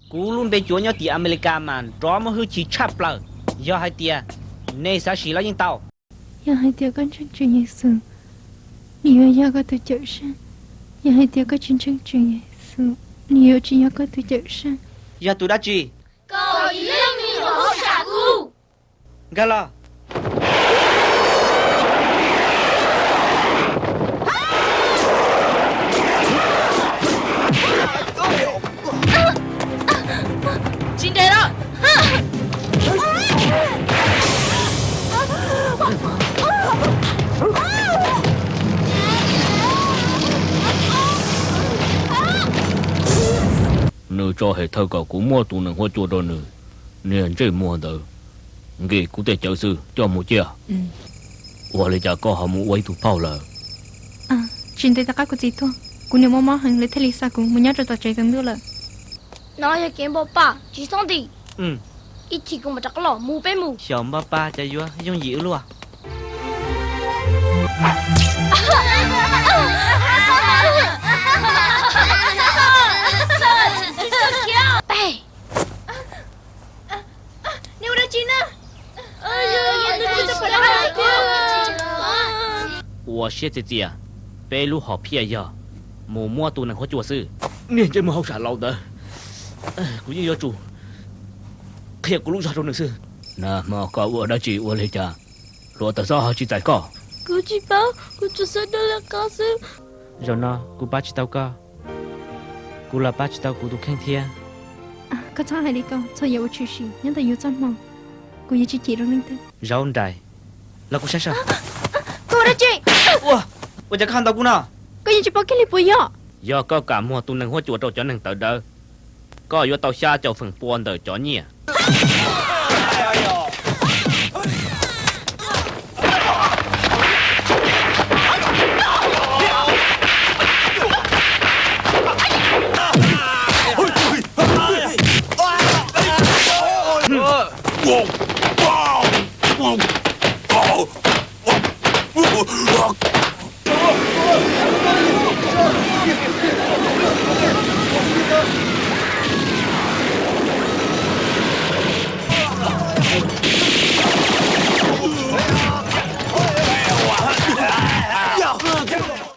Kuv lub npe cuav nyob tim Amelikas mas rov muaj hwj chim tshaj plaws. Yog hais tias nej xav sim los yeej tau. Yog hais tias koj ntseeg Tswv Yexus, nws yuav yog koj tus Cawmseej. Yog hais tias koj tsis ntseeg Tswv Yexus, nws yuav tsis yog koj tus Cawmseej. Yog tus dab tsi? Kaum yim leej me nyuam hauj sam kub. Nkag los. Tsis nres los. Nws tso hem thawj kom kuv muab tus nees huab cua rau nws. Niag ntsej muag ntawd, nkim kuv tej cawv xwb, coj mus ciaj. Ua li cas koj ho mus ua ib tug phauj lawm? Tsis ntev tom qab kuv txiv tuag, kuv niam mob mob heev lawv thiaj li xa kuv mus nyob rau tom tsev tsaus ntuj lawm. No yog kev npau paj tsis txhob ntim. Ib chim kuv mam rov qab los, mus peb mus. Xyaum npau paj cas yuav yooj yim ua luaj. Ua siab txias txias, peb lub hom phiaj yog mus muab tus nees huab cua xwb. Niag ntsej muag hauj sam laus ntawd, kuv yeej yuav tsum qhia kuv lub zog rau nws xwb. Nag hmo koj ua dab tsi ua li cas hluav taws xob ho tsis txais koj? Kuv tsis paub, kuv tsuas xav dua lwm qhov xwb. Zaum no kuv pab tsis tau koj, kuv los pab tsis tau kuv tus kheej thiab. Koj txhob hais li ko, txhua yam ua tshwm sim nyob ntawm yus txoj hmoo, kuv yuav tsis chim rau leej twg. Zaub nraim, los kuv saib saib. Koj ua dab tsi? Ua, ua cas koj ho ntaus kuv no? Koj yeej tsis paub kiag li puas yog? Yog koj kam muag tus nees huab cua rau cov neeg tawv dawb, koj yuav tau xya caum feem pua ntawm cov nyiaj.